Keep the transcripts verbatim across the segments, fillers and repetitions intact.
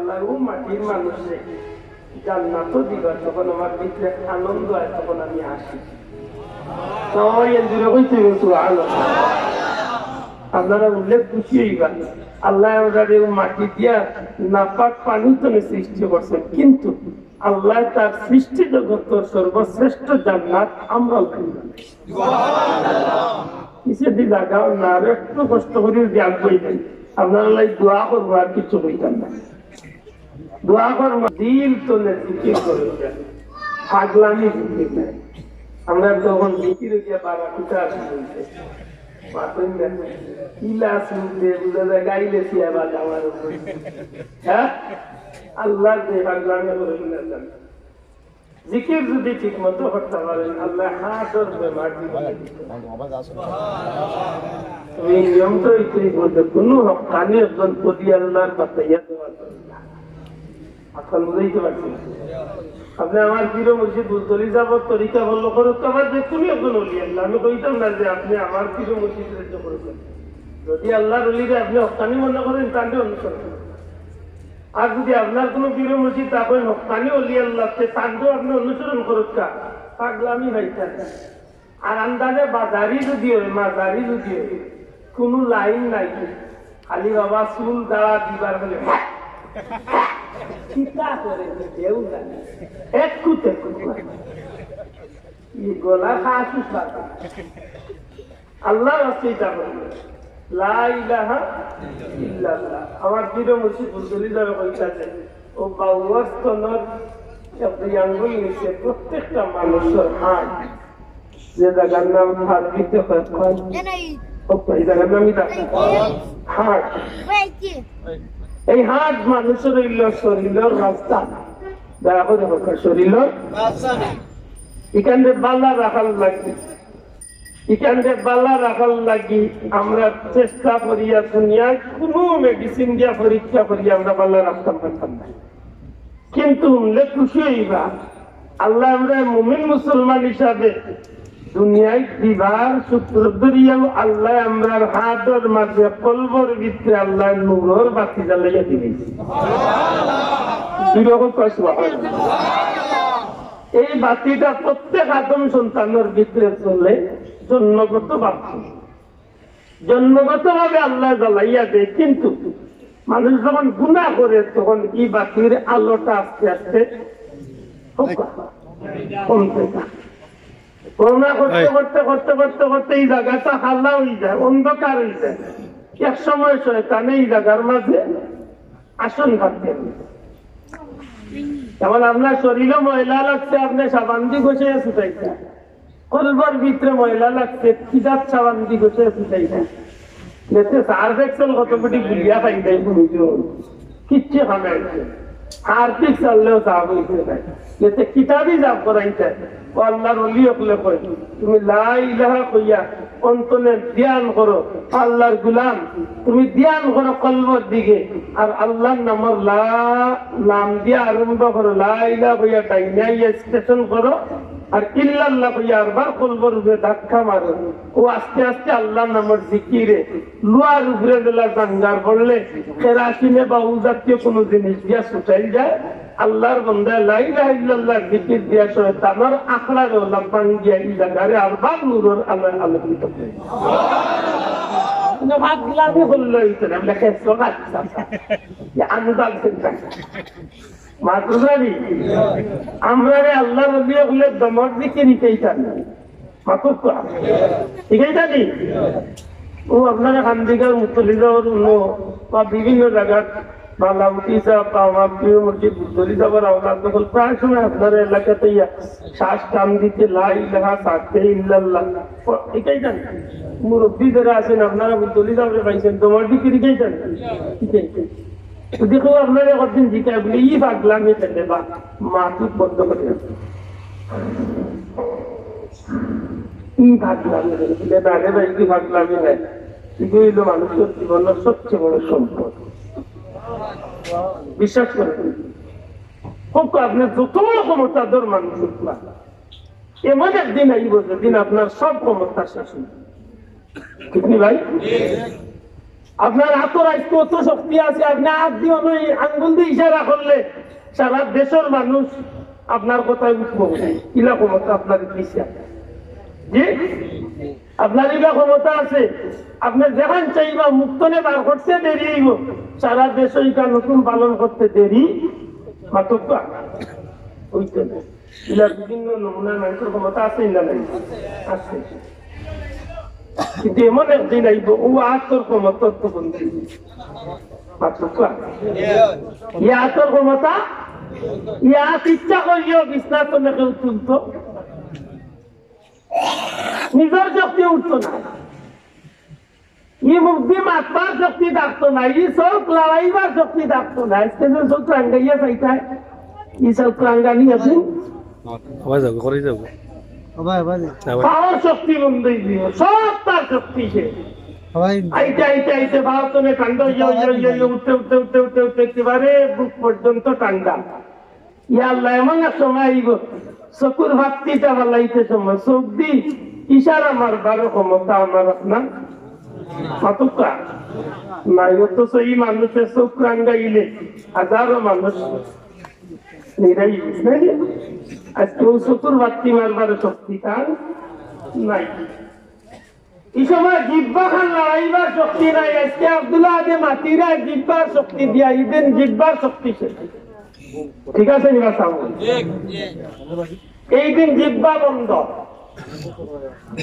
আল্লাহ, ও মাটির মানুষরে জান্নাতও দিবা, তখন আমার ভিতরে আনন্দ হয়, তখন আমি আসি। সবাই এর জুড়ে কইতে হবে, সুবহানাল্লাহ। আপনারা উল্লেখ খুশি হইবা, আল্লাহ আমরা এই মাটি দিয়া নাপাক পানি তনে সৃষ্টি করছেন, কিন্তু আল্লাহ তার সৃষ্টি জগতের সর্বশ্রেষ্ঠ জান্নাত আমরা উঠাই। কিসে দি লাগাও না, আর একটু কষ্ট করি যদি আগ বই দেন, আপনারা লাই দোয়া করবো, আর কিছু কইতাম না। দোয়া করবো, দিল তনে জিকির করো, পাগলামি জিকির নাই। আমরা তখন জিকির হইয়া বারো কোটা আসি বলতে। মাতইন না। ইলা শুনতে বুঝা যায় গাইলে সিয়া বাজা আমার উপরে। হ্যাঁ? আল্লাহর যে পাগলামি করে শুনে যান। জিকির যদি ঠিক মতো করতে পারেন, আল্লাহ হার্টর বেমার দিবেন। তুমি নিয়ম তো এটাই বলবে, কোনো হক্কানি একজন কলি আল্লাহর বাতাইয়া দেওয়া দরকার। আপনার বুঝাইতে পারছি না। আপনি আমার পীর মুর্শিদ বুলতলি যাবত তরিকা ফলো করুক, আমার যে কোনো একজন অলি আল্লাহ, আমি কইতাম না যে আপনি আমার পীর মুর্শিদ রাজ্য করেছেন। যদি আল্লাহর অলিরে আপনি হক্কানি মনে করেন, তাহলে অনুসরণ করুন। আর যদি আপনার কোনো পীর মুর্শিদ থাকেন হক্কানি অলি আল্লাহ, তে তাকেও আপনি অনুসরণ করুক কা, পাগলামি ভাইটা। আর আন্দাজে বাজারি যদি হয়, মাজারি যদি হয়, কোনো লাইন নাই, খালি বাবা চুল দাড়া দিবার বলে চিন্তা করে, কেউ জানে একটু তেকু এই গলা খাসি পাতা। আল্লাহর রাস্তায় যাবো। লা ইলাহা ইল্লাল্লাহ। আমার পীর মুর্শিদ বুলতলি যাবে কইতাছে, ও বাউয়াস্তনর এক দুই আঙ্গুল নিচে প্রত্যেকটা মানুষের হার্ট, যে জায়গার নাম হার্ট দিতে হয়, হয়। ও, এই জায়গার নামই না। হার্ট। এই হার্ট মানুষের হইল শরীরের রাস্তা। দয়া করে হোক, শরীরের রাস্তা। এখানে বালা রাখার লাগবে। ইখানরে বালা রাখার লাগি আমরা চেষ্টা করিয়া দুনিয়ার কোনো মেডিসিন দিয়া পরীক্ষা করিয়া আমরা বালা রাখতাম পারতাম না। কিন্তু উল্লেখ খুশি হইবা, আল্লাহ আমরা মুমিন মুসলমান হিসাবে দুনিয়ায় দিবার সূত্র ধরিয়াও আল্লাহ আমরার হার্টর মাঝে কলবর ভিতরে আল্লাহ নূরর বাতি জ্বালাইয়া দিলেন। দুই রকম কয় সুবহানাল্লাহ। এই বাতিটা প্রত্যেক আদম সন্তানের ভিতরে চলে জন্মগত ভাবে। জন্মগত ভাবে আল্লাহ জ্বালাইয়া দেয়, কিন্তু মানুষ যখন গুনাহ করে তখন এই বাতির আলোটা আস্তে আস্তে কমতে থাকে। গুনাহ করতে করতে করতে করতে করতে এই জায়গাটা হালা হয়ে যায়, অন্ধকার হয়ে যায়। এক সময় শয়তানে এই জায়গার মাঝে আসন ভাঙতে। যেমন আপনার শরীরে ময়লা লাগছে, আপনি সাবান দি ঘষে ছুটাইছেন, কলবর ভিতরে ময়লা লাগছে, কিজাত সাবান দি ঘষে ছুটাইছেন। দেখতে সার্ফ এক্সেল কত কোটি গুলিয়া খাই দেয়, কিচ্ছু খাবে। আর ঠিক চাললেও সাফ হইতে নাই। এতে কিতাবই সাফ করাইতে। ও আল্লাহর ওলি অকলে কয়, তুমি লা ইলাহা কইয়া অন্তরে ধ্যান করো, আল্লাহর গুলাম, তুমি ধ্যান করো কলবর দিকে, আর আল্লাহর নামর লা, নাম দিয়া আরম্ভ করো, লা ইলাহা কইয়া ডাইনে আইয়া স্টেশন করো, আর ইল্লাল্লাহ কইয়া আরবার কলবর উপরে ধাক্কা মারো। ও আস্তে আস্তে আল্লাহর নামর জিকিরে লোহার উপরে বেলা জাঙ্গার পড়লে কেরাসিনে বা ঔ জাতীয় কোনো জিনিস দিয়া ছুটাইল যায়। আল্লাহর বন্দা লা ইলাহা ইল্লাল্লাহ জিকির দিয়া শয়তানর আখড়ারে ওলা ভাঙ্গিয়া ই জাগারে আরবার নূরর আলোয় আলোকিত করে। কিন্তু ভাত গিলামি করলে হইতো না, আমরা খেয়ে চোখ আছে, আচ্ছা, আচ্ছা। যে আন্দাজ চিন্তা। মাতুজানি, আমরা রে আল্লাহর ওলি অকলে দমর জিকির হিকাইতাম। মাতুক করা। হিকাইতাম নি? ও আপনারা খান্দিগার মুতলিজাওর উনো বা বিভিন্ন জায়গার বালাউটি সাহেব বা আমার পীর মুর্শিদ মুতলি সাহেবের আওলাদ যখন প্রায় সময় আপনারা এলাকাতে ইয়া শ্বাস টান দিতে লা ইলাহা সাথে ইল্লাল্লাহ। ও, হিকাইতাম। মুরব্বী যারা আছেন আপনারা মুতলি সাহেবরে পাইছেন, দমর জিকির হিকাইতাম। হিকাইতাম। তো দেখো, আপনারা একদিন জিজ্ঞাসা বলি, "ই পাগলামি কেনে বা মাতুক বন্ধ করে দেন।" ই পাগলামি কেনে? বলে, "না রে ভাই, ই পাগলামি নাই। ইগু হইল মানুষের জীবনের সবচেয়ে বড় সম্পদ।" বিশ্বাস করে। হোক, আপনি যত বড় ক্ষমতাধর মানুষ হোক না, এমন একদিন আইব যেদিন আপনার সব ক্ষমতা শেষ হইব। ঠিক নি ভাই? আপনার আতর আইজকে অত শক্তি আছে, আপনে আত দিয়া অনো আঙ্গুল দিয়া ইশারা করলে সারা দেশর মানুষ আপনার কথায় উঠবো। ইলা ক্ষমতা আপনার দিছে। জি, আপনার ইলা ক্ষমতা আছে। আপনে যেখান চাইবা মুখ তনে বার করতে দেরি অইবো, সারা দেশো ইখান হুকুম পালন করতে দেরি মাতকা অইতো না। ইলা বিভিন্ন নমুনা মানুষর ক্ষমতা আছে না নাই? আছে। কিন্তু এমন একদিন আইবো, ও আতর ক্ষমতা তো বন্ধ অইবো। মাতকা। ই আতর ক্ষমতা, ই আত ইচ্ছা করিও বিছনা তনে কেউ তুলতো। নিজর শক্তি উঠতো না। ই মুখ দি মাতবার শক্তি থাকতো না, ই চউখ লড়াইবার শক্তি থাকতো না। আইজকে যে চউখ রাঙ্গাইয়া চাইতায়, ই চউখ রাঙ্গানি আছে। আবার যাবো, করে যাবো। আবার, আবার। আবার। পাওয়ার শক্তি বন্ধ অইযিবো, সব তার শক্তি শেষ। আবার। আইতে, আইতে, আইতে, পাওয়ার তনে ঠান্ডা অইয়া, অইয়া, অইয়া, অইয়া, উঠতে, উঠতে, উঠতে, উঠতে, উঠতে, একেবারে বুক পর্যন্ত ঠান্ডা। ইয়া আল্লাহ, এমন এক সময় আইবো, চকুর বাত্তিটা ফালাইতে সময় চউখ দি ইশারা মারবার ক্ষমতা আমার আপনার মাতকা নাই। অথচ ই মানুষে চউখ রাঙ্গাইলে হাজারো মানুষ নিরাই, বুঝলেন? আইজকে ও চকুর বাত্তি মারবার শক্তি তার নাই। ই সময় জিব্বা খান লড়াইবার শক্তি নাই। আইজকে আব্দুল্লাহ আদে মাতিরা জিব্বার শক্তি দিয়া, ইদিন জিব্বার শক্তি শেষ। ঠিক আছে নি বা সাব? এই দিন জিব্বা বন্ধ।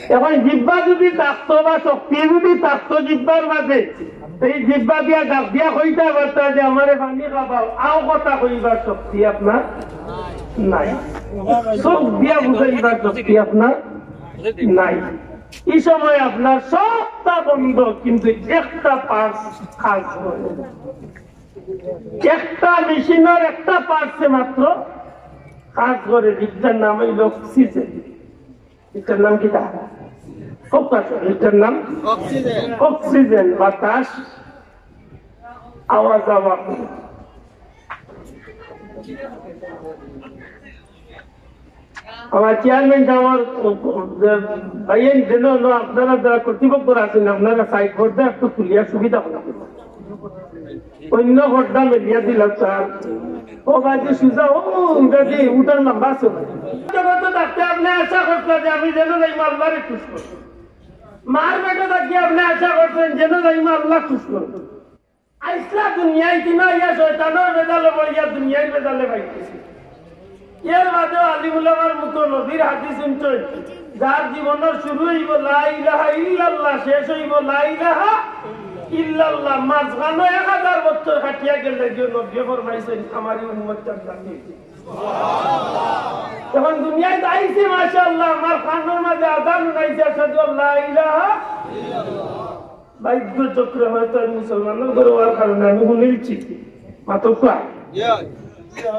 এখন জিব্বা যদি থাকতো বা শক্তি যদি থাকতো জিব্বার মাঝে, এই জিব্বা দিয়া ডাক দিয়া কইতা পারতা যে, "আমারে পানি খাবাও", আও কথা কইবার শক্তি আপনার নাই। চউখ দিয়া বুঝাইবার শক্তি আপনার নাই। ই সময় আপনার সবটা বন্ধ, কিন্তু একটা পার্টস কাজ করে। একটা মেশিনর একটা পার্টসে মাত্র কাজ করে, যেটার নাম অইল অক্সিজেন। এটার নাম কিতা? ফোকাস। এটার নাম অক্সিজেন। অক্সিজেন, বাতাস, আওয়া যাওয়া। আমার চেয়ারম্যান সাব, আমার ভাইয়াইন, যেন আপনারা যারা কর্তৃপক্ষ আছেন, আপনারা সাইড বোর্ডটা একটু খুলিয়া সুবিধা করতে। অন্য বোর্ডটা মেলিয়া দিলাম, স্যার। ও ভাই, যে সুজা, ও, উঠা যে, উঠার লম্বা আছে। জগতে থাকতে আপনি আশা করতেন যে আমি যেন যাই আল্লাহরে খুশ করব। মার পেটে থাকি আপনি আশা করতেন যেন যাই আল্লাহ খুশ করব। আইসলা দুনিয়ায় কিনা ইয়া শয়তানর বেজালে পড়িয়া দুনিয়ার বেজালে পাইতেছি। এর বাদেও আলিম উলামার মুখো নবীর হাদিস শুনছইন, যার জীবনর শুরু অইব লা ইলাহা ইল্লাল্লাহ, শেষ অইব লা ইলাহা ইল্লাল্লাহ। মাঝখানো এক হাজার বছর কাটিয়া গেলে গিয়ে নবী ফরমাইছইন, "আমারই উম্মত জান্নাতি।" এখন দুনিয়াত আইছি, মাশাআল্লাহ, আমার কানর মাঝে আজান হুনাইছে, "আশহাদু আল্লা ইলাহা ইল্লাল্লাহ।" ভাগ্যচক্রে হয়তো আমি মুসলমানর ঘরে হওয়ার কারণে আমি হুনিলছি। মাতকা।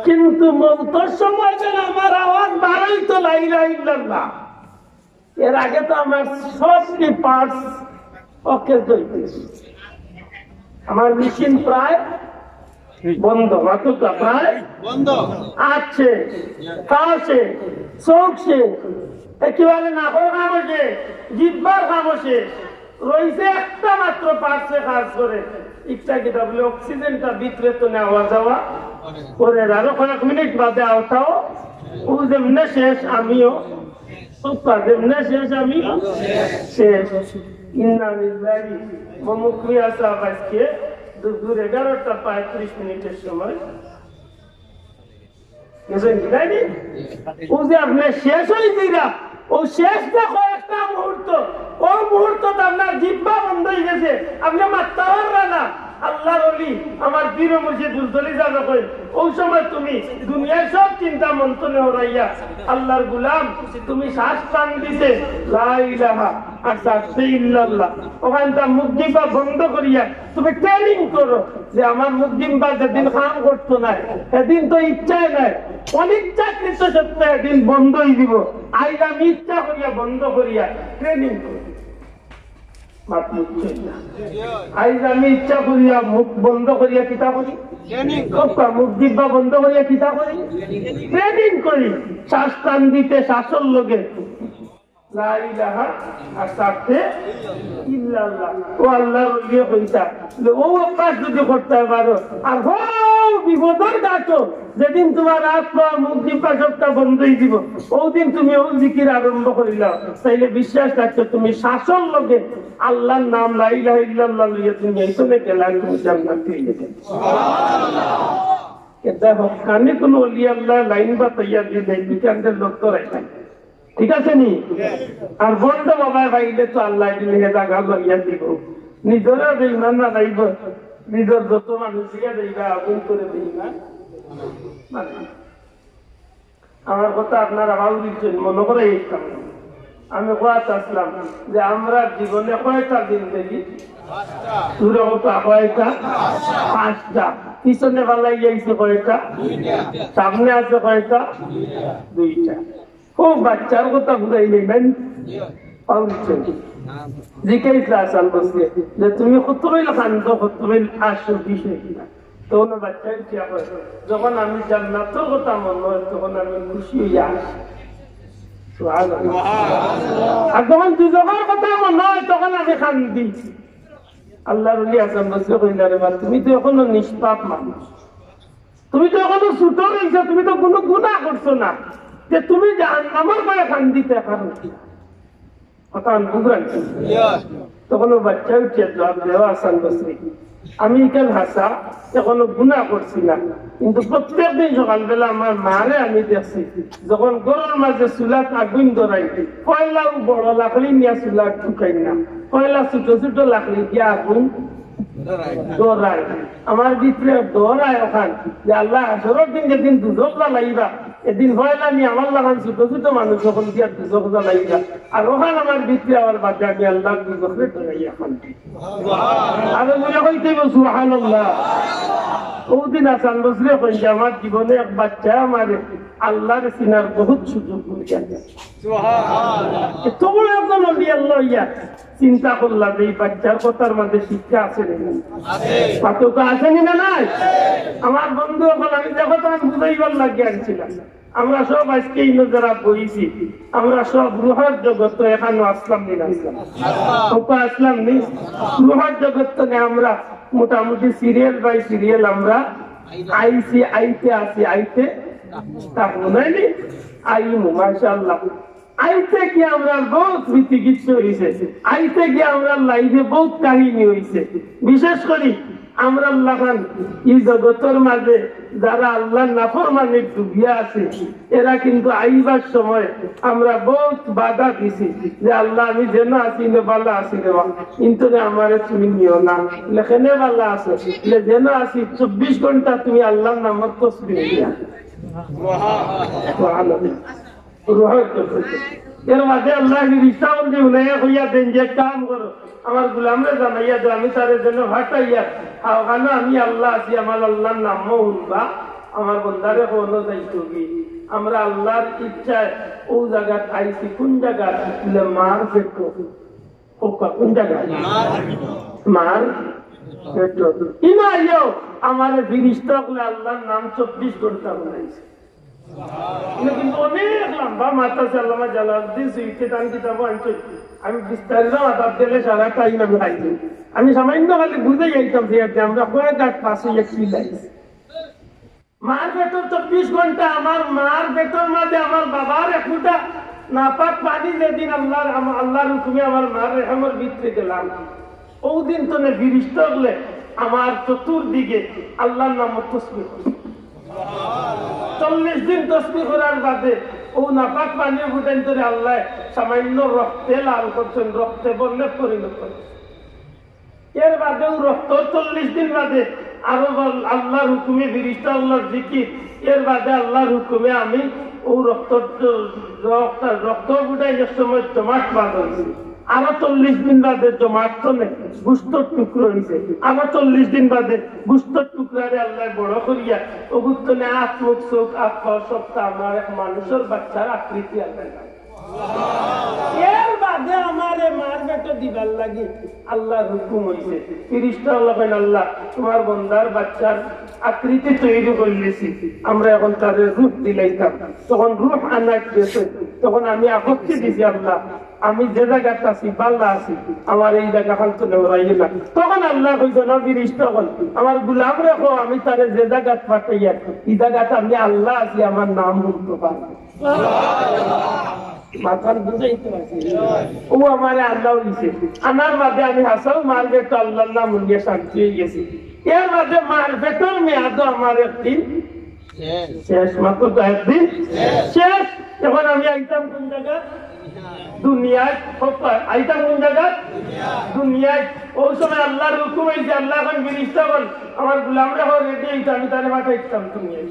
কিন্তু মৌতর সময় যেন আমার আওয়াজ বাড়াইতো লা ইলাহা ইল্লাল্লাহ। এর আগে তো আমার সবটি পার্টস ওকে হইতেছে। আমার মেশিন প্রায় বন্ধ, মাতকা, প্রায় বন্ধ। আত শেষ, পা শেষ, চোখ শেষ, একেবারে নাকর কামও শেষ, জিব্বার কামও শেষ। রইছে একটা মাত্র পার্টসে কাজ করে, ইচ্ছা কিতা বলে অক্সিজেনটা ভিতরে তো নেওয়া যাওয়া করে। আরো কয়েক মিনিট বাদে আওতাও, ও যেমনে শেষ আমিও, সুপার যেমনে শেষ আমিও শেষ। ইন্না লিল্লাহি। মমুক মিয়া সাহেব আজকে দুপুর এগারোটা পঁয়ত্রিশ মিনিটের সময় গেছেন কি, তাই নি? ও যে আপনি শেষ হয়ে দিলা, ও শেষ যে কয়েকটা মুহূর্ত, ও মুহূর্ত তো আপনার জিব্বা বন্ধ হয়ে গেছে, আপনি মাততে পারবেন না। আল্লাহর ওলি, আমার পীর মুর্শিদ বুজদলি যা কইন, "ওই সময় তুমি দুনিয়ার সব চিন্তা মন তনে হরাইয়া, আল্লাহর গুলাম, তুমি শ্বাস টান দিতে, লা ইলাহা, আর ছাড়তে ইল্লাল্লাহ।" ওখানটা মুখ জিব্বা বন্ধ করিয়া তুমি ট্রেনিং করো যে আমার মুখ জিব্বা যেদিন কাম করতো না, সেদিন তো ইচ্ছায় নাই, অনিচ্ছাকৃত সত্ত্বে এদিন বন্ধ হয়ে দিব। আইজ আমি ইচ্ছা করিয়া বন্ধ করিয়া ট্রেনিং করি। মাত বুঝছেন না। আইজ আমি ইচ্ছা করিয়া মুখ বন্ধ করিয়া কিতা করি? ট্রেনিং করি। মুখ জিব্বা বন্ধ করিয়া কিতা করি? ট্রেনিং করি। শ্বাস টান দিতে শ্বাসর লগে লা ইলাহা আর সাথে ইল্লাল্লাহ। ও আল্লাহর ওলিয়ে কইতা, যে ও অভ্যাস যদি করতে পারো, আর হো বিপদর গাছো যেদিন তোমার আত্মা মুখ জিব্বা সবটা বন্ধ হয়ে দিব, ওই দিন তুমি ওই জিকির আরম্ভ করিলাও, তাইলে বিশ্বাস রাখছো তুমি শ্বাসর লগে আল্লাহর নাম লা ইলাহা ইল্লাল্লাহ লইয়া তুমি এই সময় গেলা, তুমি জান্নাতি হয়ে যাবে। এটা হক্কানি কোন ওলি আল্লাহ লাইন বাতাইয়া দিলে, দুইটার লোক তো রাখে। ঠিক আছে নি? আর বলতে বাবায় পাইলে তো আল্লাহ দিলে হে জাগা লইয়া দিব। নিজেরা বেইমান না যাইব, নিজের যত মানুষ দিয়া যাইবা, আগুন করে বেইমান। মানে, আমার কথা আপনারা ভালো দিচ্ছেন, মনে করে এইতাম। আমি কথা আসলাম যে আমরা জীবনে কয়টা জিন্দেগি? পুরো কথা কয়টা? পাঁচটা। পিছনে ফালাই গেছে কয়টা? সামনে আছে কয়টা? দুইটা। ও বাচ্চার কথা বুঝাই নেবেন। জিজ্ঞাসা আসান বলছে যে তুমি কত বেল কান্দ, কত বেল আসো, বিষয় কিনা? তখন বাচ্চা উঠিয়া কয়, "যখন আমি জান্নাতর কথা মনে হয়, তখন আমি খুশি হইয়া আসি।" সুবহানাল্লাহ। আর যখন দুজখর কথা মনে হয়, তখন আমি কান্দি। আল্লাহর ওলি হাসান বসরি কইলা, "রে বা, তুমি তো এখনো নিষ্পাপ মানুষ, তুমি তো এখনো ছোট রইছো, তুমি তো কোনো গুনাহ করছো না, যে তুমি জাহান্নামর ভয়ে কান্দিতে পারো।" কথা বুঝলেন? তখন ও বাচ্চা উঠিয়া জবাব দেওয়া হাসান বসরি, "আমি এখান হাসা, এখনো গুনাহ করছি না, কিন্তু প্রত্যেক দিন সকালবেলা আমার মারে আমি দেখছি, যখন ঘরর মাঝে চুলাত আগুন ধরাই, পয়লাও বড় লাকড়ি নিয়া চুলাত ঢুকাই না, পয়লা ছোট ছোট লাকড়ি দিয়া আগুন ধরাই।" আমার ভিতরে ডর আয় ওখান যে আল্লাহ হাশরর দিন যেদিন দুজখ জ্বালাইবা, এদিন পয়লা আমি আমার লাখান ছোট ছোট মানুষ যখন দিয়া দুজখ জ্বালাইবা, আর ওখান আমার ভিতরে আবার বাদে আমি আল্লাহর দুজখরে ডরাই এখন। আরো জোরে কইতে হইব সুবহানাল্লাহ। ওদিন হাসান বসরি কইন যে আমার জীবনে এক বাচ্চা আমার আল্লাহর সিনার বহুত সুযোগ বুঝে। এত বড় একজন ওলি আল্লাহ ইয়া চিন্তা করলাম, এই বাচ্চার কথার মধ্যে শিক্ষা আছে নি? আছে। পার্থক্য আছে নি না নাই? আমার বন্ধু, এখন আমি দেখো তো আমি বুঝাইবার লাগিয়া আনছিলাম। আমরা সব আজকে ইনো যারা বইছি, আমরা সব রুহর জগত তো এখানো আসলাম নি না? ওপা আসলাম নি? রুহর জগত তো নে আমরা মোটামুটি সিরিয়াল বাই সিরিয়াল আমরা আইছি, আইতে আছি, আইতে থাকবো, নাইনি? আইমু, মাশাআল্লাহ। আইতে গিয়া আমরার বহুত স্মৃতি কিচ্ছু হইছে, আইতে গিয়া আমরার লাইফে বহুত কাহিনী হইছে। বিশেষ করি আমরার লাখান ই জগতর মাঝে যারা আল্লাহর নাফরমানিত ডুবিয়া আছে, এরা কিন্তু আইবার সময় আমরা বহুত বাধা দিছি যে, "আল্লাহ, আমি যেন আছি, ইনো বালা আছি রে বা, ইন্তরে আমারে তুমি নিও না, লেখেনে বালা আছে, লে যেন আছি, চব্বিশ ঘন্টা তুমি আল্লাহর নামর তসবিহ দিয়া।" সুবহানাল্লাহ। রুহর তসবিহ। এর মাঝে আল্লাহ ফিরিস্তা বলতে উনাইয়া কইয়া দেন যে, "এক কাম করো, আমার গোলামরে জানাইয়া দাও, আমি তারে যেন ফাটাইয়া, আর ওখানে আমি আল্লাহ আছি, আমার আল্লাহর নামও হুনবা, আমার বন্দারে কোনো যাইতো কি?" আমরা আল্লাহর ইচ্ছায় ও জায়গাত আইছি। কোন জায়গাত? বলে, মার পেটো। ও কা-, কোন জায়গায়? মার পেটো। ইনো আইও, আমার ফিরিস্তা বলে আল্লাহর নাম চব্বিশ ঘন্টা বানাইছে। কিন্তু অনেক লম্বা মাত আছে, আল্লামা জালালউদ্দিন সুয়ুতী তান কিতাবও আনছইন। আমি বিস্তারিত মাতাত গেলে সারা টাইম আমি খাইছি। আমি সামান্য খালি বুঝাই যাইতাম যে, যে আমরা কয় গাছ পাশে একটি লাইছি। মার পেটর চব্বিশ ঘন্টা, আমার মার পেটর মাঝে আমার বাবার এক ফুটা নাপাক পানি যেদিন আল্লাহর, আম-, আল্লাহর হুকুমে আমার মার রেহেমর ভিতরে গেলাম, ওদিন তো নে ফিরিস্তা বলে আমার চতুর্দিকে আল্লাহর নাম তসবিহ করছে। চল্লিশ দিন তসবিহ করার বাদে ও নাপাক পানি ফুটাইন ধরে আল্লাহ সামান্য রক্তে লাল করছেন, রক্তে বর্ণে পরিণত করছেন। এর বাদেও রক্ত চল্লিশ দিন বাদে আরো বল-, আল্লাহর হুকুমে ফিরিস্তা আল্লাহর জিকির, এর বাদে আল্লাহর হুকুমে আমি ও রক্ত, রক্ত, রক্ত ফুটাই এক সময় জমাট বাঁধা হয়েছে। আরো চল্লিশ দিন বাদে জমাট তনে গুস্তর টুকরো হয়েছে। আরো চল্লিশ দিন বাদে গুস্তর টুকরারে আল্লাহ বড় করিয়া ও গুস্তনে আত মুখ চোখ আত পাও সবটা আমার এক মানুষের বাচ্চার আকৃতি আল্লাহ। এর বাদে আমারে মার পেটো দিবার লাগি আল্লাহর হুকুম হইছে। ফিরিস্তা আল্লাহ কইন, "আল্লাহ, তোমার বন্দার বাচ্চার আকৃতি তৈরি করিলিছি, আমরা এখন তারে রূহ দিলাইতাম।" তখন রূহ আনাত গেছে, তখন আমি আপত্তি দিছি, "আল্লাহ, আমি যে জাগাত আছি, ভালা আছি, আমার এই জাগা খান তো নেওয়াইও না।" তখন আল্লায় কইছইন, "ও ফিরিস্তা অকল, আমার গুলামরে কও, আমি তারে যে জাগাত পাঠাইয়ার, ই জাগাত আমি আল্লাহ আছি, আমার নাম হুনতো পারবো।" মাতখান বুঝাইতে পারছি? অউ আমারে আল্লায় নিছে। আনার বাদে আমি হাছাউ মার বেটা আল্লার নাম হুনিয়া শান্তি অইগেছি। এর বাদে মার বেটার মেয়াদও আমার একদিন শেষ। মাত্র তো একদিন শেষ। এখন আমি আইতাম কুন জাগাত? দুনিয়াত। আইতাম কুন জাগাত? দুনিয়াত। অউ সময় আল্লার হুকুম অইছে, আল্লায় কইন, "ফিরিস্তা অকল, আমার গুলামরে কও রেডি অইতে, আমি তারে পাঠাইতাম দুনিয়াত।"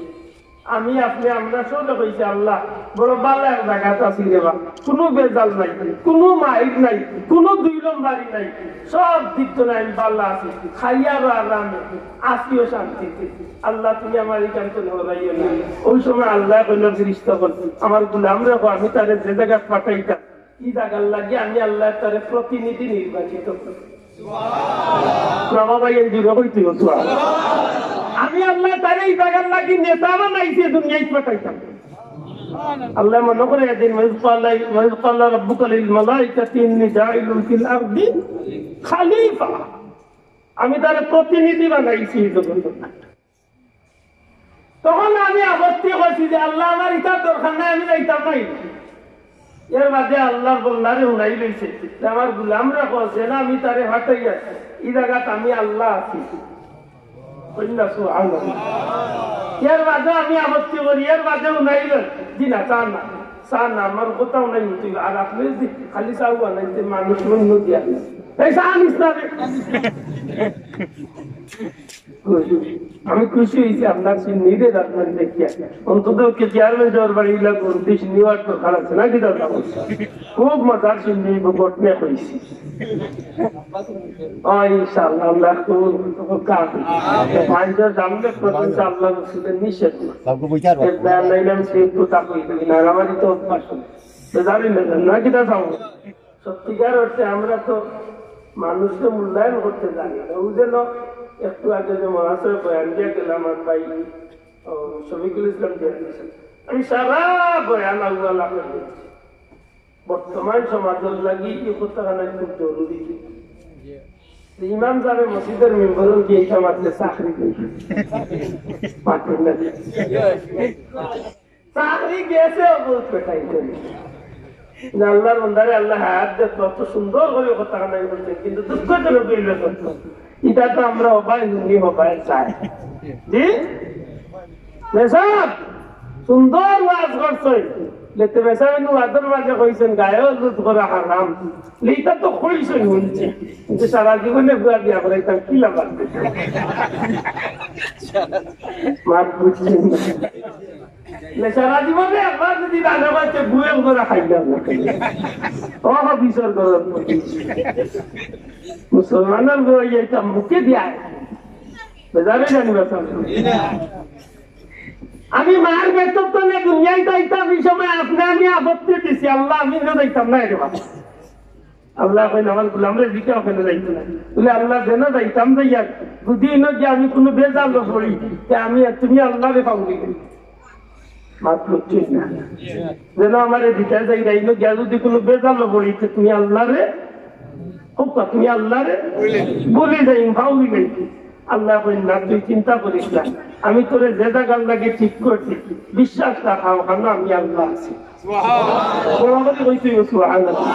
আমি, আপনে, আমরা সবে কইছি, "আল্লাহ, বড় ভালা এক জাগাত আছি রে বা, কুনু বেজাল নাই, কুনু মাইর নাই, কুনু দুই নম্বরি নাই, সব দিক তো নাই, আমি ভালা আছি, খাইয়ারও আরামে, আছিও শান্তিতে। আল্লাহ, তুমি আমার ইখান তো নেওয়াইও না।" অউ সময় আল্লায় কইলা, "ফিরিস্তা অকল, আমার গুলামরে কও, আমি তারে যে জাগাত পাঠাইতাম, ই জাগার লাগি আমি আল্লায় তারে প্রতিনিধি নির্বাচিত করছি।" বাবা ভাই, এই জুড়ে কইতে হতো আর। আমি আল্লায় তারে ই জাগার লাগি নেতা বানাইছি, দুনিয়াত পাঠাইতাম। আল্লায় মনো করাইয়া দিন, "ওয়াইজ ক্বালা, ওয়াইজ ক্বালা রাব্বুকা লিল মালাইকাতি ইন্নী জাইলুন ফিল আরদি খালিফা।" আমি তারে প্রতিনিধি বানাইছি এই জগতে। তখন আমি আপত্তি করছি যে, "আল্লাহ, আমার ইতার দরকার নাই, আমি যাইতাম নায়।" এর বাদে আল্লার বন্দারে হুনাই লইছে যে, "আমার গুলামরে কও, যেন আমি তারে পাঠাইয়ার, ই জাগাত আমি আল্লাহ আছি।" কইন না, সুবহানাল্লাহ। এর বাদে আমি আপত্তি করি, এর বাদে হুনাই লইন, "জি না, চা না, চা না, আমার কথা হুনাই হুনতে অইবো। আর আপনে যদি খালি চা বানাইতে মানুষ অইন্য দিয়া, এই চা আনিস না রে।" আমি খুশি অইছি আপনার সিন্নিরে রাখবেন দেখিয়া। অন্তত কে চেয়ারম্যান সাবর বাড়ি ইলা গরুদি সিন্নি অওয়ার দরকার আছে নাকি দাদা? খুব মজার সিন্নি, বটনে কইছি। ও ইনশাআল্লাহ, আল্লাহ কবুল করুক। মানষর সামনে প্রথম আল্লাহ রসুলের নিষেধ না। এর বয়ান নাইলে আমি সেই কথা কই না, আমার তো অভ্যাস। তো জানি না, নাকি দাদা? সত্যিকার অর্থে আমরা তো মানুষরে মূল্যায়ন করতে জানি না। অউ যেন একটু আগে যে মহাশয় বয়ান দিয়া গেলা আমার ভাই, ও, শফিকুল ইসলাম দিয়া গেছইন, আমি সারা বয়ান আল্লাহ লাভ করেছি। বর্তমান সমাজর লাগি ই কথাখান খুব জরুরি। যে ইমাম সাবে মসজিদর মেম্বরর কি ইটা মাতলে চাকরি দেয়? মাতইন না। চাকরি গেছে, অবুঝ পেটাই করে। যে আল্লার বন্দারে আল্লায় হায়াত দেইন, অত সুন্দর করি কথা কানাই বলছেন, কিন্তু দুঃখজনক অইলো সত্য। ইটা তো আমরা হবায় হুনি, হবায় চাই। জি? মেসাব, সুন্দর ওয়াজ করছইন। লেতে মেসাব ইনো ওয়াজর মাঝে কইছইন, গায়ে হলুদ করা হারাম। লে ইটা তো কইছইন হুনছি। কিন্তু সারা জীবনে বুয়া বিয়া করাইতাম, কি লাভ আছে? মাত বুঝছইন না। না, সারা জীবনে একবার যদি রান্না করতে বুয়ে করে খাইলাম না। ও, বিচার করার মতো। মুসলমানের বউ এটা মুখে দিয়া। বেজারে জানি বাঁচান। আমি মার বেতন তো নিয়ে দুনিয়ায় যাইতাম, এই সময় আপনে আমি আপত্তি দিছি, আল্লাহ, আমি না যাইতাম না, এরে বাবা। আল্লায় কইন, "আমার গোলামরে জিকাও কেনে যাইতো না?" বলে, "আল্লাহ, যেন যাইতাম যাইয়া, যদি ইনো গিয়া আমি কুনু বেজালো পড়ি, তে আমি আর তুমি আল্লাহরে পাউরি নাই।" মাত বুঝছইন না? যেন আমারে জিকায় যাই, ইনো গিয়া যদি কুনু বেজালো পড়ি, তে তুমি আল্লাহরে, হোক তুমি আল্লাহরে ভুলি যাই, পাউরি নাই। আল্লায় কইন, "না, তুই চিন্তা করিস না, আমি তোরে যে জাগার লাগি ঠিক করছি, বিশ্বাস রাখ, অখানো আমি আল্লাহ আছি।" বড় করি কইতে অইবো, সুবহানাল্লাহ।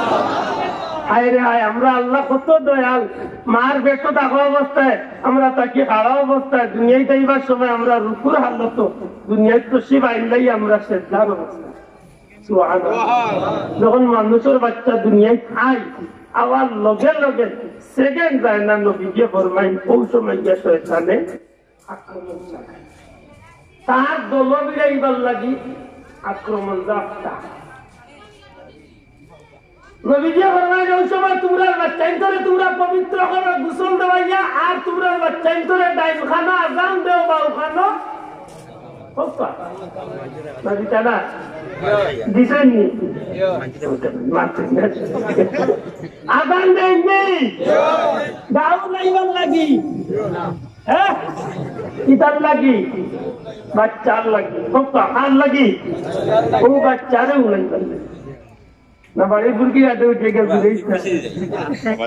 হায় রে হায়, আমরা আল্লাহ কত দয়াল। মার বেতন থাকা অবস্থায়, আমরা থাকি খাড়া অবস্থায়, দুনিয়াত আইবার সময় আমরা রুকুর হালত, দুনিয়াত তশরিফ আইলাই আমরা সেজদার অবস্থায়। সুবহানাল্লাহ। যখন মানুষর বাচ্চা দুনিয়াত আয়, আওয়ার লগে লগে সেকেন্ড যায় না, নবীজিয়ে ফরমাইন, অউ সময় গিয়া শয়তানে আক্রমণ চালায়। তার দল বিড়াইবার লাগি আক্রমণ যাত্রা। নবীজিয়ে ফরমাইন, "অউ সময় তুমরার বাচ্চাইন্তরে তুমরা পবিত্র করো, গোসল দেওয়াইয়া, আর তুমরার বাচ্চাইন্তরে ডাইন খানো আজান দেও, বাউ খানো।" হোক তো? নবী জানা? দিছইন নি? মানছইন না। আজান দেইন নি? দাও লাইবার লাগি। হ্যাঁ? কিতার লাগি? বাচ্চার লাগি। কত? কার লাগি? অউ বাচ্চারে উড়াইবার লাগি। না, বাড়ি ফুরকি আটে উঠে গেছে, বুঝিস না?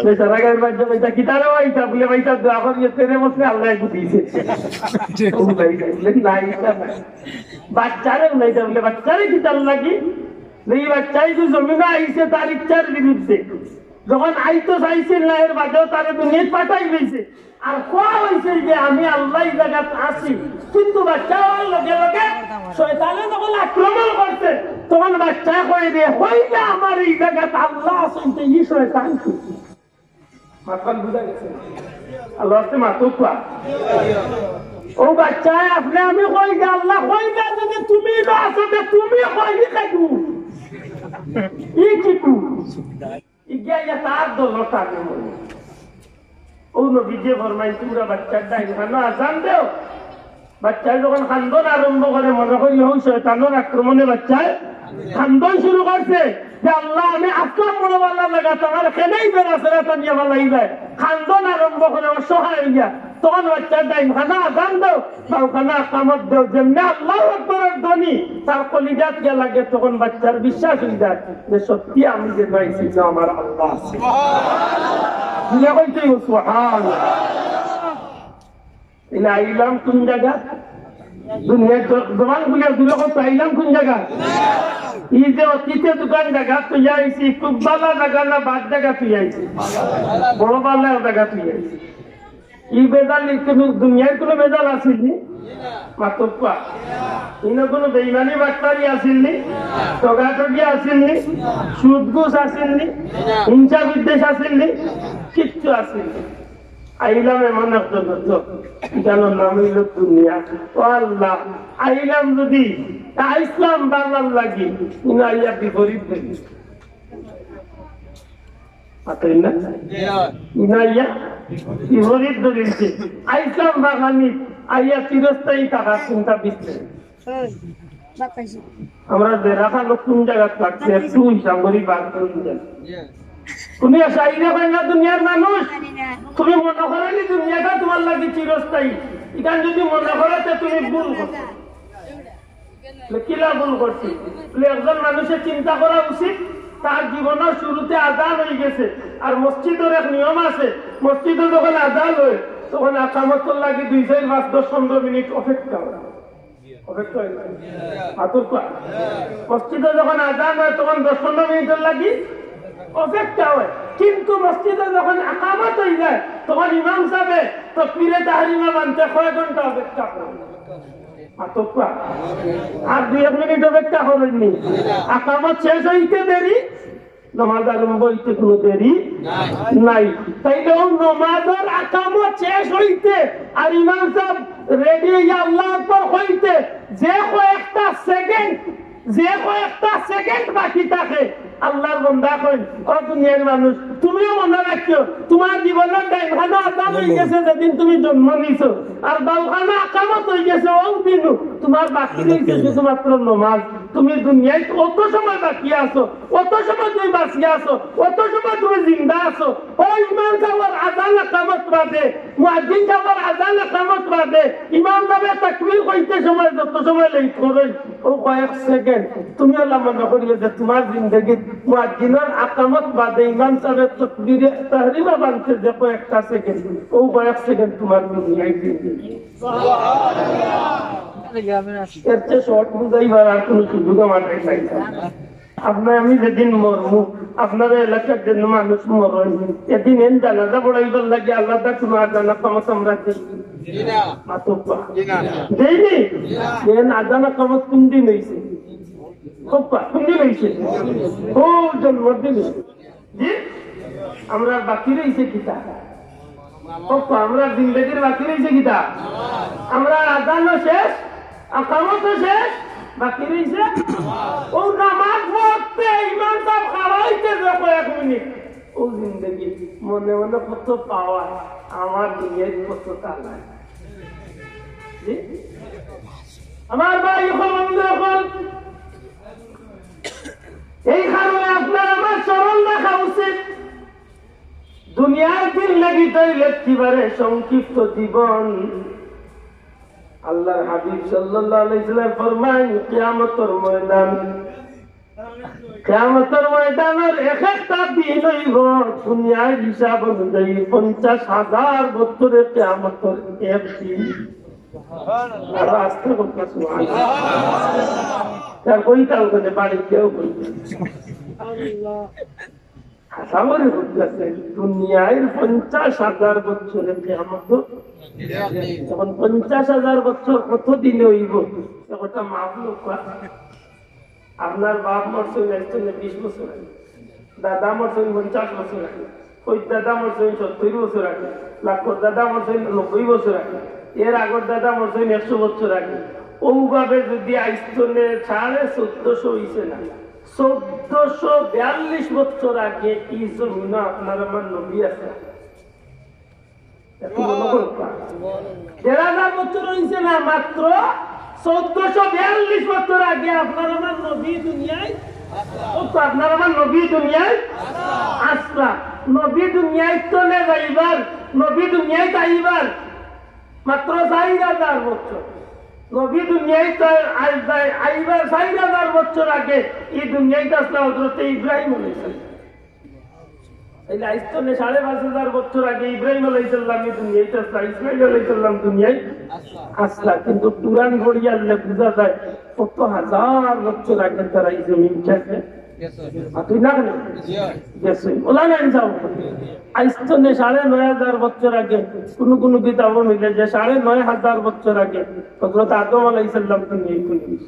বেচারা গাইর বাচ্চা, "ভাইটা কিতারে ভাইটা?" বলে, "ভাইটা দোয়া করি, তেরে বসলে আল্লাহ একটু দিয়েছে।" ও ভাই, বলে, "না, এটা না।" বাচ্চারে বলে, "এটা বলে, বাচ্চারে কিতার লাগি?" এই বাচ্চাই তো জমিনে আইছে তার ইচ্ছার বিরুদ্ধে। যখন আইতো চাইছিল না, এর বাদেও তারে দুনিয়াত পাঠাই দিয়েছে। আর কওয়া হইছে যে আমি আল্লাহ এই জাগাত আছি, কিন্তু বাচ্চা হওয়ার লগে লগে শয়তানে যখন আক্রমণ করছে, তখন বাচ্চা কয় রে, "হইলে আমার এই জাগাত আল্লাহ আছেন, তো ই শয়তান কি?" মাতখান বুঝা গেছে? আল্লাহ আসতে মাতুক বা। ও বাচ্চা, আপনি আমি কই যে আল্লাহ কই না, যদি তুমি না আছো, তে তুমি কই নি কাকু? ই কিকু? ইগিয়া ইয়া তার দল টানে মনে। ও নবীজি ফরমাইন, "তোমরা বাচ্চার ডাইন কানো আজান দেও।" বাচ্চায় যখন কান্দন আরম্ভ করে, মনে করি ও শয়তানর আক্রমণে বাচ্চায় কান্দন শুরু করছে যে, "আল্লাহ, আমি আসলাম বড় বালা জাগাত, আমার খেলেই বেড়া সেরা টানিয়া বালাই যায়।" কান্দন আরম্ভ করে অসহায় হইয়া। তখন বাচ্চার ডাইন কানো আজান দেও, বাউ কানো আকামত দেও, যেমনে আল্লাহু আকবরের ধ্বনি তার কলিজাত গিয়া লাগে, তখন বাচ্চার বিশ্বাস হয়ে যায় যে সত্যি আমি যে পাইছি যে আমার আল্লাহ আছে। দিলে কইতে সুবহান। ইলা আইলাম কোন জাগা? দুনিয়ার জ-, জবান খুলিয়া দুই রকম আইলাম কোন জাগা? এই যে অতীতে দোকান জাগা তুই আইছি, খুব বালা জাগা না বাদ জাগা তুই আইছি? বড় বালা জাগা তুই আইছি। ই বেজাল ই কোনো দুনিয়ার কোনো বেজাল আছিল নি? মাতক বা। ইনো কোনো বেইমানি বাটপারি আছিল নি? ঠগাঠগি আছিল নি? সুদ ঘুষ আছিল নি? হিংসা বিদ্বেষ আছিল নি? কিচ্ছু আছিল নি। আইলাম এমন একটা জগত, যার নাম হইল দুনিয়া। ও আল্লাহ, আইলাম যদি, আইসলাম বালার লাগি, ইনো আইয়া বিপরীত হইল। পাতইন না? ইনো আইয়া বিপরীত ধরিলছে। আইসলাম বাগানি, আইয়া চিরস্থায়ী থাকার চিন্তা দিচ্ছে। আমরা যে রাখা লোক কোন জায়গাত লাগছে, একটু হিসাব করি বার করে দেন। তুমি শাইরে হয় না দুনিয়ার মানুষ, তুমি মনে করো নি দুনিয়াটা তোমার লাগি চিরস্থায়ী। ইখান যদি মনে করো, তে তুমি ভুল করো। বলে, "কিলা ভুল করছি?" বলে, "একজন মানুষের চিন্তা করা উচিত, তার জীবনের শুরুতে আজান হয়ে গেছে, আর মসজিদের এক নিয়ম আছে, মসজিদে যখন আজান হয়, তখন আকামতর লাগি দুই, চার, পাঁচ, দশ, পনেরো মিনিট অপেক্ষা হয়।" অপেক্ষা হয় না? আতুর কয়। মসজিদে যখন আজান হয়, তখন দশ পনেরো মিনিটের লাগি অপেক্ষা হয়, কিন্তু মসজিদে যখন আকামত হয়ে যায়, তখন ইমাম সাহেব তকবীরে তাহরিমা বানতে কয় ঘন্টা অপেক্ষা করে? আতুর কয়। আর দুই এক মিনিট অপেক্ষা করেননি, আকামত শেষ হইতে দেরি, নামাজ আরম্ভ হইতে কোনো দেরি নাই। তাইলে ও নামাজের আকামত শেষ হইতে আর ইমাম সাহেব রেডি হইয়া আল্লাহু আকবার হইতে যে কয়েকটা সেকেন্ড, যে কয়েকটা সেকেন্ড বাকি থাকে, আল্লাহর বান্দা কইন, "ও দুনিয়ার মানুষ, তুমিও মনে রাখিও, তোমার জীবনের ডাইন কানো আজান হয়ে গেছে যেদিন তুমি জন্ম নিছো, আর বাউ কানো আকামত হয়ে গেছে ও দিনও, তোমার বাকি রয়েছে শুধুমাত্র নামাজ। তুমি দুনিয়ায় অত সময় বাকি আছো, অত সময় তুমি বাঁচিয়া আছো, অত সময় তুমি জিন্দা আছো।" ও ইমাম সাহেবের আজান আকামত বাদে, মুয়াজ্জিন সাহেবের আজান আকামত বাদে, ইমাম সাহেবে তাকবীর কইতে সময় যত সময় লেট করইন, ও কয়েক সেকেন্ড, তুমি আল্লাহ মনে করিও যে তোমার জিন্দেগিত মুয়াজ্জিনের আকামত বাদে ইমাম সাহেবের তকবীরে তাহরিমা বানতে যে কয়েকটা সেকেন্ড, ও কয়েক সেকেন্ড তোমার দুনিয়ার জিন্দেগি। এর চেয়ে শর্ট বুঝাইবার আর কোনো সুযোগ আমার নাই। আপনি আমি যেদিন মরমু, আপনারা এলাকার যে মানুষ মরইন, এদিন এন জানাজা পড়াইবার লাগি আলাদা কোনো আজান আকামত আমরা দেই? মাতক বা। দেইনি? এন আজান আকামত কোন দিন হইছে? কউক্কা, কোন দিন হইছে? ও জন্মদিন হইছে। জি? আমরার বাকি রইছে কিতা? কউক্কা, আমরার জিন্দেগির বাকি রইছে কিতা? আমরার আজানও শেষ, আকামতও শেষ, বাকি রইছে। ও নামাজ পড়তে ইমাম সাহেব খাড়া হইতে দেখো এক মিনিট। ও জিন্দেগি মনে মনে কত পাওয়া, আমার দুনিয়ায় কত তালা। জি? আমার ভাই অকল, বন্ধু অকল, এই কারণে আপনার আমার স্মরণ রাখা উচিত। দুনিয়ার জিন্দেগি তো একেবারে সংক্ষিপ্ত জীবন। আল্লাহর হাবিব সাল্লাল্লাহু আলাইহি ওয়াসাল্লাম ফরমাইন, কিয়ামতের ময়দান কিয়ামতর ময়দানর এক একটা দিন অইবো দুনিয়ার হিসাব অনুযায়ী পঞ্চাশ হাজার বছরে কিয়ামতর এক দিন। আরো আস্তে কথা, সুবহানাল্লাহ। তার কইতাম করে বাড়িতেও কইতাম। আশা করি বুঝতেছে, দুনিয়ার পঞ্চাশ হাজার বছরে কিয়ামত। এখন পঞ্চাশ হাজার বছর কত দিনে অইবো? এ কথা মাফ লোক। আপনার বাপ মরছইন আইজ তনে বিশ বছর আগে, দাদা মরছইন পঞ্চাশ বছর আগে, কইর দাদা মরছইন সত্তর বছর আগে, লাখর দাদা মরছইন নব্বই বছর আগে, এর আগর দাদা মরছইন একশো বছর আগে। অউ ভাবে যদি আইজ তনে সাড়ে চোদ্দশো অইছে না, চোদ্দশো বিয়াল্লিশ বছর আগে ই জমিনো আপনার আমার নবী আছলা। একটু মনো করবা। দেড় হাজার বছর অইছে না, মাত্র চোদ্দশো বিয়াল্লিশ বছর আগে আপনার আমার নবী দুনিয়াত, ও তো আপনার আমার নবী দুনিয়াত আছলা। নবী দুনিয়াত তনে যাইবার, নবী দুনিয়াত আইবার মাত্র চাইর হাজার বছর। নবী দুনিয়াত আই-, আই-, আইবার চাইর হাজার বছর আগে ই দুনিয়াত আছলা হযরতে ইব্রাহিম আলাইহিস সালাম। এই আইজ তনে সাড়ে পাঁচ হাজার বছর আগে ইব্রাহিম আলাইহিস সালাম ই দুনিয়াত আছলা, ইসমাইল আলাইহিস সালাম দুনিয়াত আছলা। কিন্তু কুরআন পড়িয়া আনলে বুঝা যায় কত হাজার বছর আগে তারা ই জমিন থেকে। আর তুই না কেন? গেছে। ওলা না ইনসাফ। আইজ তনে সাড়ে নয় হাজার বছর আগে, কুনু কুনু কিতাবো মিলে যে সাড়ে নয় হাজার বছর আগে হযরত আদম আলাইহিস সালাম দুনিয়াত আইছইন।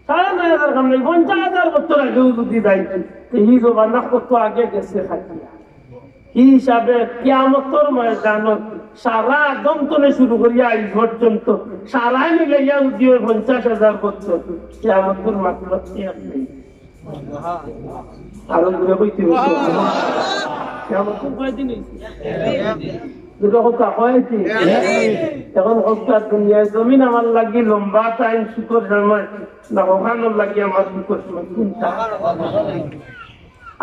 সাড়ে নয় হাজার কাম নাই, পঞ্চাশ হাজার বছর আগেও যদি যাই, তো ই জমানা কত আগে গেছে থাকিয়া। ই হিসাবে কিয়ামতর ময়দানত সারা আদম তনে শুরু করিয়া আইজ পর্যন্ত সারা মিলাইয়া যদি অয় পঞ্চাশ হাজার বছর, কিয়ামতর মাত্র এক মিনিট। আরো জোরে কইতে হবে। কিয়ামতর কয়দিন অইছে? দুটো কথা কয় কি? এখন হকটা দুনিয়ার জমিন আমার লাগি লম্বা টাইম সুখর সময়, না ওখানোর লাগি আমার সুখর সময় কোনটা?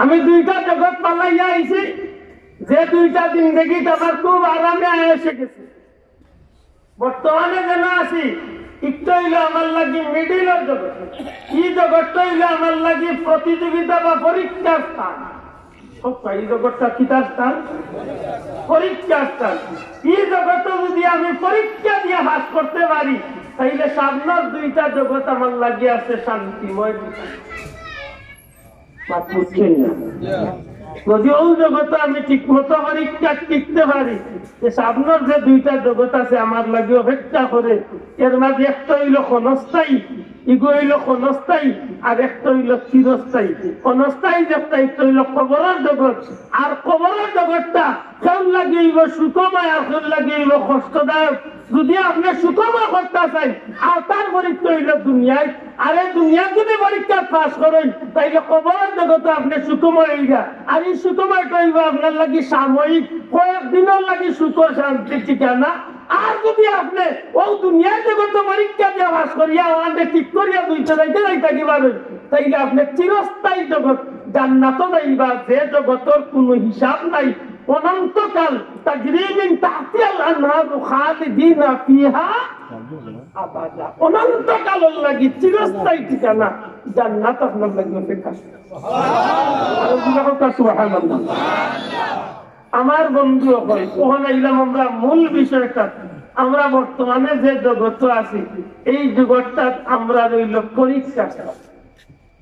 আমি দুইটা জগৎ পালাইয়া আইছি, যে দুইটা জিন্দেগিত আমার খুব আরামে আয়েশে গেছে। বর্তমানে যেন আছি, একটা অইলো আমার লাগি মিডিলর জগৎ, ই জগৎটা অইলো আমার লাগি প্রতিযোগিতা বা পরীক্ষার স্থান। সব ই জগৎটা কিতার স্থান? পরীক্ষার স্থান। ই জগতে যদি আমি পরীক্ষা দিয়া পাস করতে পারি, তাইলে সামনের দুইটা জগৎ আমার লাগি আছে শান্তিময়। মাত বুঝছেন না? যদি অউ জগতে আমি ঠিক মতো পরীক্ষা টিকতে পারি, যে সামনের যে দুইটা জগৎ আছে আমার লাগি অপেক্ষা করে, এর মাঝে একটা অইলো ক্ষণস্থায়ী, ইগু অইলো ক্ষণস্থায়ী, আর একটা অইলো চিরস্থায়ী। ক্ষণস্থায়ী যে একটা, একটা অইলো কবরের জগৎ, আর কবরের জগৎটা কেউর লাগি অইবো সুখময়, আর কেউর লাগি অইবো কষ্টদায়ক। যদি আপনে সুখময় করতা চাইন, আর তার পরীক্ষা অইলো দুনিয়াত, আর এই দুনিয়াত যদি পরীক্ষা পাস করইন, তাইলে কবরের জগতে আপনে সুখময় অইবা। আর ই সুখময়টা অইবো আপনার লাগি সাময়িক, কয়েক দিনর লাগি সুখ শান্তির ঠিকানা। আর যদি আপনে অউ দুনিয়ার জগতে পরীক্ষা দিয়া পাস করিয়া, ওখানে ঠিক করিয়া দুইটা যাইতে যাইতা কি পারইন, তাইলে আপনে চিরস্থায়ী জগৎ জান্নাতো যাইবা, যে জগতর কুনু হিসাব নাই, অনন্তকাল, তাজরি মিন তাহতিহাল আনহারু খালিদিনা ফিহা আবাদা। অনন্তকালর লাগি চিরস্থায়ী ঠিকানা জান্নাত আপনার লাগি অপেক্ষা। আরো জোরে কও সুবহানাল্লাহ। আমার বন্ধু অকল, অখন আইলাম আমরা মূল বিষয়টা। আমরা বর্তমানে যে জগতো আছি, এই জগৎটা আমরা রইল পরীক্ষা।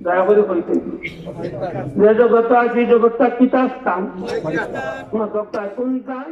দয়া করে কইতে, যে জগতো আছি, এই জগৎটা কিতার স্থান? কোন জগৎটা কোন স্থান?